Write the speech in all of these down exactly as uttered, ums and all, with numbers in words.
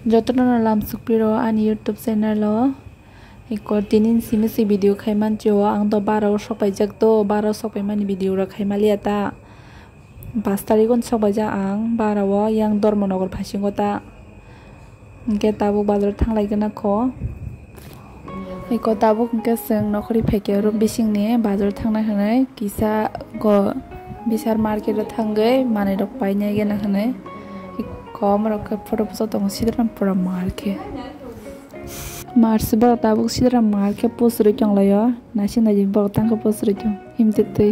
Jotono lam sukpiro ani YouTube channel o. Iko tini simi si video khai manchio, ang to bara o sok paijak to, bara o sok paimani video rok khai maliya ta. Pas tarikh o sok paijak ang bara o, yang Dharmanagar phasingo ta. Hingke tabuk bazar thanglai gana kho. Iko tabuk hingke chwng nokri phaikhe room bisingni bazar thangnai hwnwi kisa go Vishal market o thangwi manwi rok painai gana hwnwi. Iko omorok khe photo bwsa tongo sidra pura mar khe. Mar se borok tabuk sidra mar khe post rwi tonglaio. Naising naising borok tangkhe post rwi tong himtwi twi.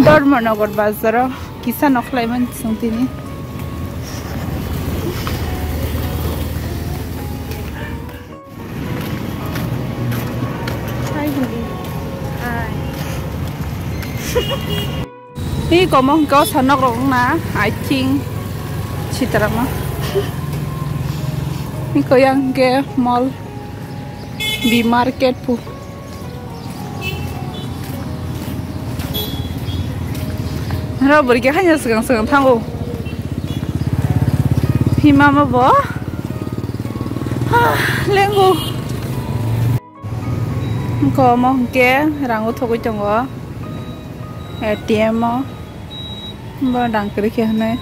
Dharmanagar bazaro kisa nokhlai mani chwng tini. Hi, hi. Hi. Hi, komo hwnkhe o sanok rok wngna, I think, sitarama. Hi, koyang hwnkhe mall, B Market pu. Ro bwrwi khe haino swkang swkang thango. Himama bo. Ha, lengo. Hwnkhe omo hwnkhe rang uthogwi tongo A T M o. Bo rang kwrwi khe hwnwi.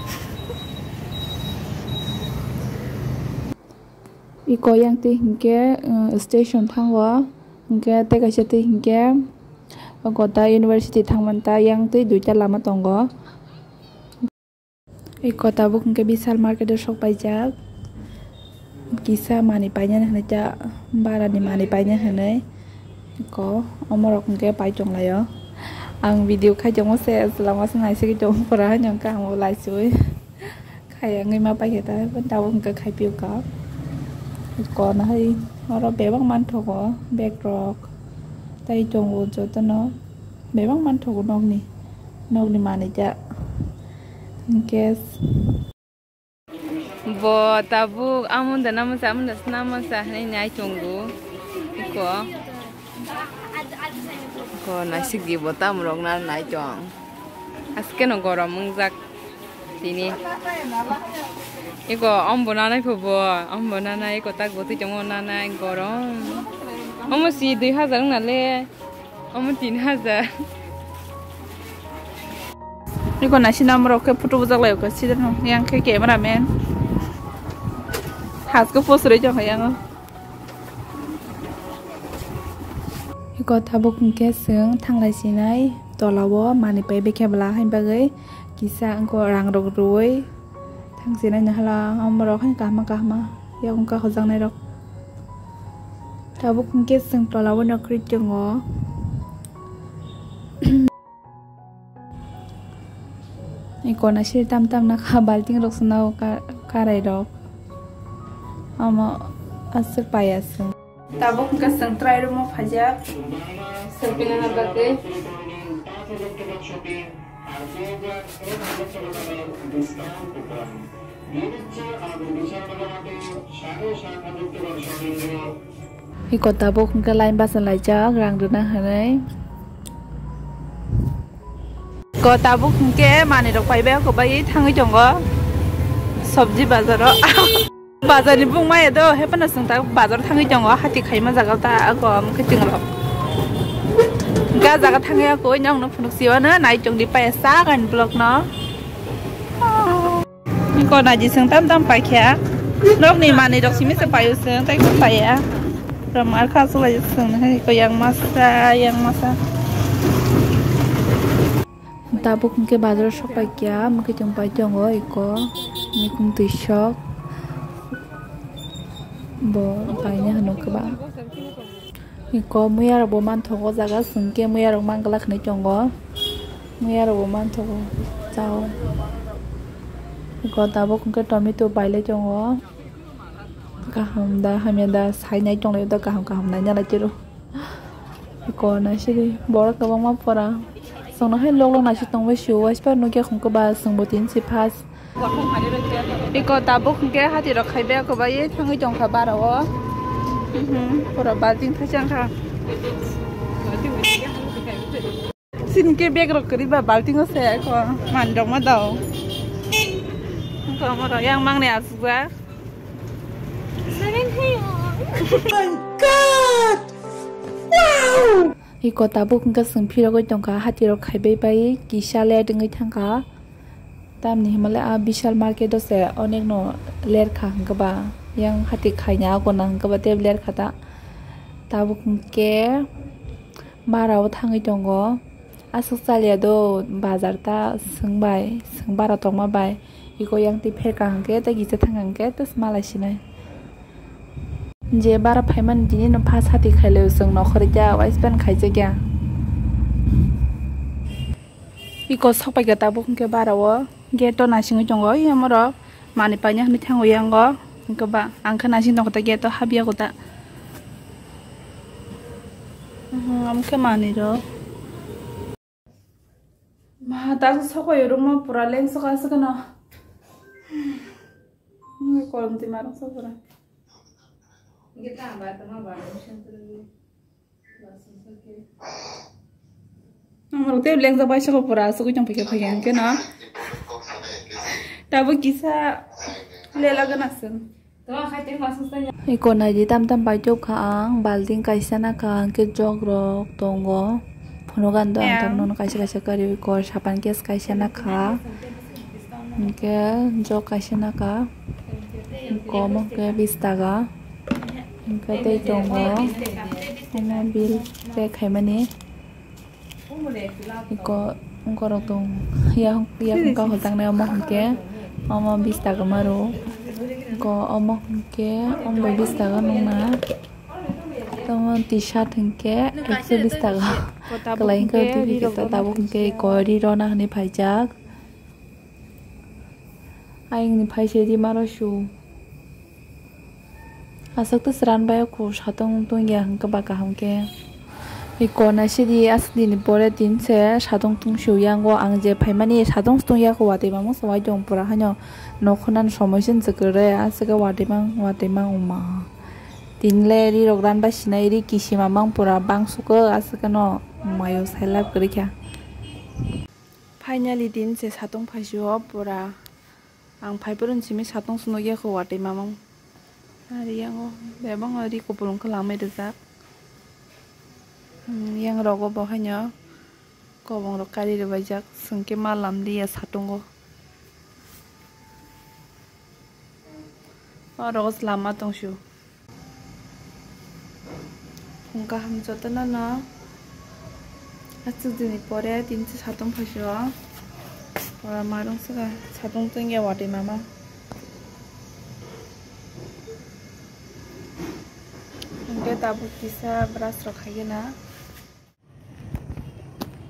Iko yang twi hinkhe, uh, station thango, hinkhe tei kaisa twi hinkhe Kota University thangmani ta yang twi duita lama tongo. Iko tabuk hinkhe Vishal market o sok paijak, kisa manwi painani hinwi ta, bara ni manwi painani hinwi. Iko omorok hinkhe pai tonglaio. Ang video khai tongo se, lama se naisingwi tongo pura, haino kaham bo laichwi. Kaya wngwi ma paikha ta, tabuk hwnkhe khai pio ka. Kona hai oro bebak manthogo bag rok tei tongo jotono bebak manthogo nokni, nokni manwi ta. Hwnkhe bo tabuk amon da namo sa, amon da namo sa hinwi nai tongo. Iko. Ko naisik di bo tam rok na nai tong. Aske no gorom wngjak tini. Iko ombo nanai pho bo, ombo nanai iko tak bo twi tongo nanai gorom. Omo si dui hajar wngna le, omo tin hajar. Iko naisi nam rok khe photo bujak lai kho sidano yang khe camera man. Has khe post roi tong kha yang. Iko tabuk hwnkhe chwng thanglai sinai tola o manwi pai bikhe bwla hai bagwi kisa wngkha rang rok rwui thang sinai no hala omorok hai kahma kahma yakung kha hojaknai rok tabuk hwnkhe chwng tola o nokri tongo. Iko naisik tam tam na kha balting rok swnao ka-, karai rok. Omo aswk paiya chwng. Tabuk hwnkhe chwng try room o phaijak. Selfie nana bagwi. Iko tabuk hwnkhe line bachalaijak rang rwna hinwi. Iko tabuk hwnkhe manwi rok paibai oko bai thangwi tongo sobji bazaro. Bazar ni bung maya do, hepano chwng ta bazar thangwi tongo, hati khaima jaga ta, ako, mwkhwtwng rok. Ga jaga thangwi ako, nokno phunuk siwano, nai tongdi paya sa kan vlog no. Ko naji chwng tam tam paikha. Nokni manwi rok simi se paio chwng, tei ko paya. Ram ar kha chulai chwng, hai ko yang masa, yang masa. Tabuk hwnkhe bazar o sok paikha, mwkhwtwng pai tongo iko, mikung twi sok bo paina hwnwi kwbang. Iko muya rok bo manthogo o jaga, chwng khe muya rok man glak hinwi tongo, muya rok bo manthogo chao. Iko tabuk hwnkhe tomato pailai tongo, kaham da hamya da sainai tonglaio da, kaham kaham naina lai tiro. Ko naisidi borok kwbangma pora. Chwngno hai lok lok naisik tongbai sio, waisper nukya khungkhe ba chwngbo tini si first. Iko tabuk hwnkhe hati rok khaibai kwbai thangwi tongkha bara o. Mhm, pura balting thaichang kha. Sini khe bag rok kwrwi ba balting o se ko manwi rok ma dao. Ko mo rok yang mangni asukjak. Iko tabuk hwnkhe chwng phirogwi tongkha, hatirok khaibai bai kisa late wngwi thangkha. Tamni hwnmale a Vishal market o se onekno lerkha hwnkhe ba, yang hati khaina agona hwnkhe ba tei lerkha ta. Tabuk hwnkhe bara o thangwi tongo. Aswk chaliya do bazar ta, swng bai, swng bara tongma bai. Iko yang twi pherka hwnkhe tei kisa thangkha hwnkhe tei malai sinai. Je bara phaimani tini no pha sati khailai chwng nokhorikya, wai span khaijakya. Iko sokpaikha tabuk hwnkhe bara o gate o naisingwi tongo, yamorok manwi paina hwnwi thango yango. Hwnkhe ba ang khe naising tongkha ta gate o habya kota. Mhm, amkhe manwi rok. Ma, ta sokoi room o pura leng soka soka no. Hmm, kolom twi marung sokora. Amrok tei leng jak bai sokoi pura sokoi tong phikha phikha hwnkhe no. Tabuk kisa lela gana sung. Iko naidi tam tam bai tubkha ang, balting kaisa nakha, hwnkhe jog rok tongo, phunugan do ang tam nono kaisa kaisa kwrwi, iko sapan case kaisa nakha, hwnkhe jog kaisa nakha, iko omo hwnkhe bis taka, hwnkhe tei tongo omo bill pay khaimani. Iko, ungkorok tong, ya, ya, ungka hojaknai omo hwnkhe, omo bis taka maro. Iko, omo hwnkhe, omo bai bis taka nungna. Tamo T-shirt hwnkhe, ekso bis taka. Kwlai hwnkhe, twi hwnkhe, tabuk hwnkhe, iko, ri rona hwnwi phaijak. Ayangni phaise ri maro su. Aswk twi chwran bai kho satong tong ya hwnkhe ba kaham khe. Iko naisidi aswk dini pore tin se satong tong su yango ang je phaimani satong tong ya kho watwi mamung se wai tong pura haino nokho nan somoi se kwrwi aswk watwi mang watwi mang wngma. Tin le ri rok ran bai sinai ri kisima mang pura bang sukhe aswk no mayo sai lab kwrwi kha. Finally din se satong phaisio pura. Ang phaiphuru simi satong se nukya kho watwi mamung. Ari yango bebak ri kupulung khe lamai rijak. Hmm, yang rogo bo haino kobong rok kari rwbaijak. Chwng khe ma lamliya satungo. O rogo se lama tongsu. Phung kaham jotono no aswk dini pore tin se satong phaisio. Pora marung swkha satong tongya watwi mama. Hwnkhe tabuk kisa brush rok khaigena.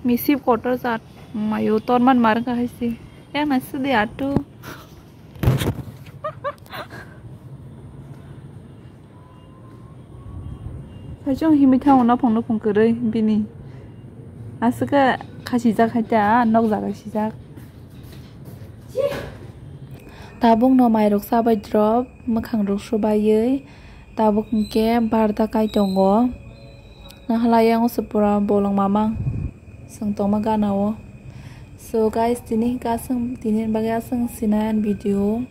Misip kotor jat mayo torman marwkha hai se. Yang nai sidi atu. Saichung himwi thango nophung nophung kwrwi bini. Aswkhe khasijak hai ta, nok jaga sijak. Tabukno mairok chabai drop, mwkhang rok subaiwi. Tabuk hwnkhe barda kai tongo. Nahala yang se pura bolong mamang. Chwng tongma gana o. So guys, tini hwnkhe aswk, tini bagwi aswk sinai ani video.